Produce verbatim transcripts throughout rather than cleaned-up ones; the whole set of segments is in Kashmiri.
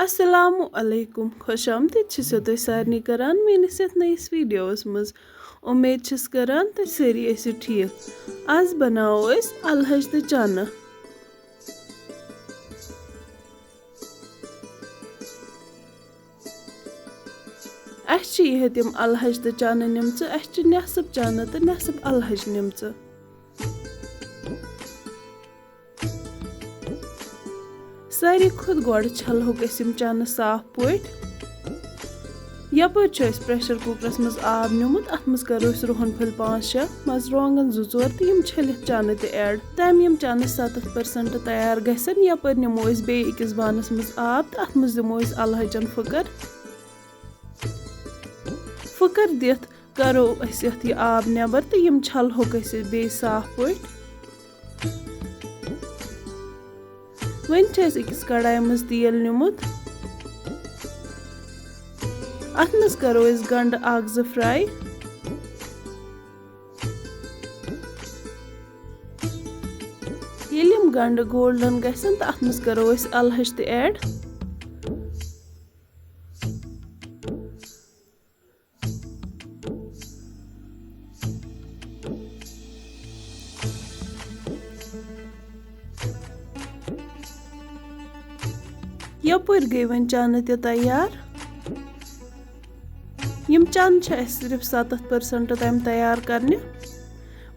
السلام علیکم، خوش آمدید چھسو تُہۍ سارنٕے کران میٲنِس یتھ نٔیِس ویڈیوس منٛز۔ اُمید چھس کران تُہۍ سٲری ٲسِو ٹھیٖک۔ آز بناوو أسۍ الہٕ ہَچہِ تہٕ چنہٕ۔ اَسہِ چھِ یِہے تِم الہٕ ہَچہِ تہٕ چنہٕ نِمژٕ، اَسہِ چھِ نٮ۪صٕف چنہٕ تہٕ نٮ۪صٕف الہٕ ہَچہِ نِمژٕ۔ ساروی کھۄتہٕ گۄڈٕ چھلہوکھ أسۍ یِم چنہٕ صاف پٲٹھۍ۔ یپٲرۍ چھُ اَسہِ پریشر کُکرس منٛز آب نیومُت، اَتھ منٛز کرو أسۍ رُہن پھٔلۍ پانٛژھ شےٚ، مرژٕوانٛگن زٕ ژور تہٕ یِم چھٔلِتھ چنہٕ تہِ ایڈ۔ تَمہِ یِم چنہٕ ستتھ پٔرسنٹ تیار گژھن، یپٲرۍ نِمو أسۍ بیٚیہِ أکِس بانس منٛز آب تہٕ اَتھ منٛز دِمو أسۍ الہٕ ہَچن پھٕکر۔ پھٕکر دِتھ کرو أسۍ یَتھ یہِ آب نٮ۪بر تہٕ یِم چھلہوکھ أسۍ بیٚیہِ صاف پٲٹھۍ۔ وۄنۍ چھُ اَسہِ أکِس کڑایہِ منٛز تیٖل نیومُت۔ اَتھ منٛز کرو أسۍ گنڈٕ اکھ زٕ فراے۔ ییٚلہِ یِم گنڈٕ گولڈن گژھن تہٕ اَتھ منٛز کرو أسۍ الہٕ ہَچہِ تہِ ایڈ۔ یپٲرۍ گٔے وۄنۍ چنہٕ تہِ تیار۔ یِم چنہٕ چھِ اَسہِ صرف ستتھ پٔرسنٹ تام تیار کرنہِ۔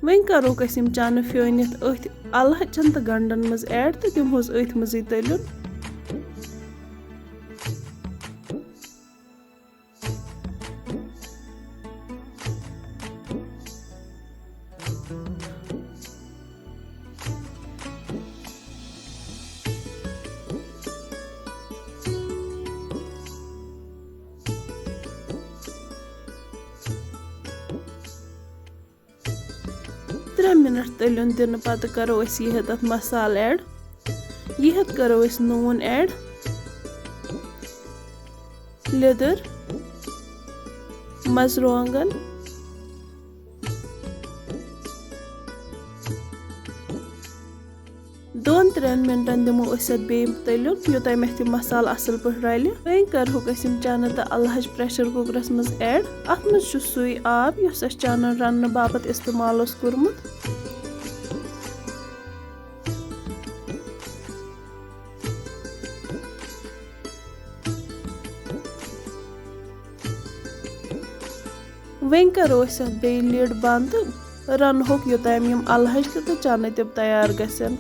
وۄنۍ کروکھ أسۍ یِم چنہٕ فیٲنِتھ أتھۍ الہٕ ہَچن تہٕ گنڈن منٛز ایڈ تہٕ دِمہوس أتھۍ منٛزٕے تٔلیُن۔ ترٛےٚ منٹ تٔلیُن دِنہٕ پتہٕ کرو أسۍ یہِ ہیٚتھ اَتھ مسالہٕ ایڈ۔ یہِ ہیٚتھ کرو أسۍ نوٗن ایڈ، لیٚدٕر، مرژٕوانٛگن۔ دۄن ترٛٮ۪ن منٹن دِمو أسۍ اَتھ بیٚیہِ تٔلیُن، یوٚتام اَتھ یہِ مسالہٕ اَصٕل پٲٹھۍ رَلہِ۔ وۄنۍ کَرہوکھ أسۍ یِم چنہٕ تہٕ اَلہٕ ہَچہِ پریشر کُکرَس منٛز ایڈ۔ اَتھ منٛز چھُ سُے آب، یُس اَسہِ چنہٕ رَننہٕ باپتھ اِستعمال اوس کوٚرمُت۔ وۄنۍ کَرو أسۍ اَتھ بیٚیہِ lid بنٛد تہٕ رَنہوکھ، یوٚتام یِم اَلہٕ ہَچہِ تہِ تہٕ چنہٕ تہِ تیار گژھن۔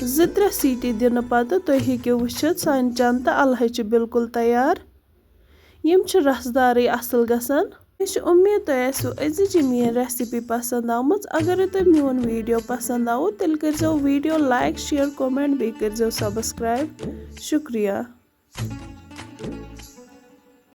زٕ ترٛےٚ سیٹی دِنہٕ پتہٕ تُہۍ ہیٚکِو وٕچھِتھ، سانہِ چنہٕ تہٕ اَلہٕ ہَچہِ چھِ بالکل تیار۔ یِم چھِ رسدارٕے اَصٕل گژھان۔ مےٚ چھِ اُمید تۄہہِ آسِوٕ أزِچ یہِ میٛٲنۍ recipe پسنٛد آمٕژ۔ اگرے تۄہہِ میون video پسنٛد آوُ، تیٚلہِ کٔرۍزیو video like، share، comment، بیٚیہِ کٔرۍزیو subscribe۔ شُکریہ۔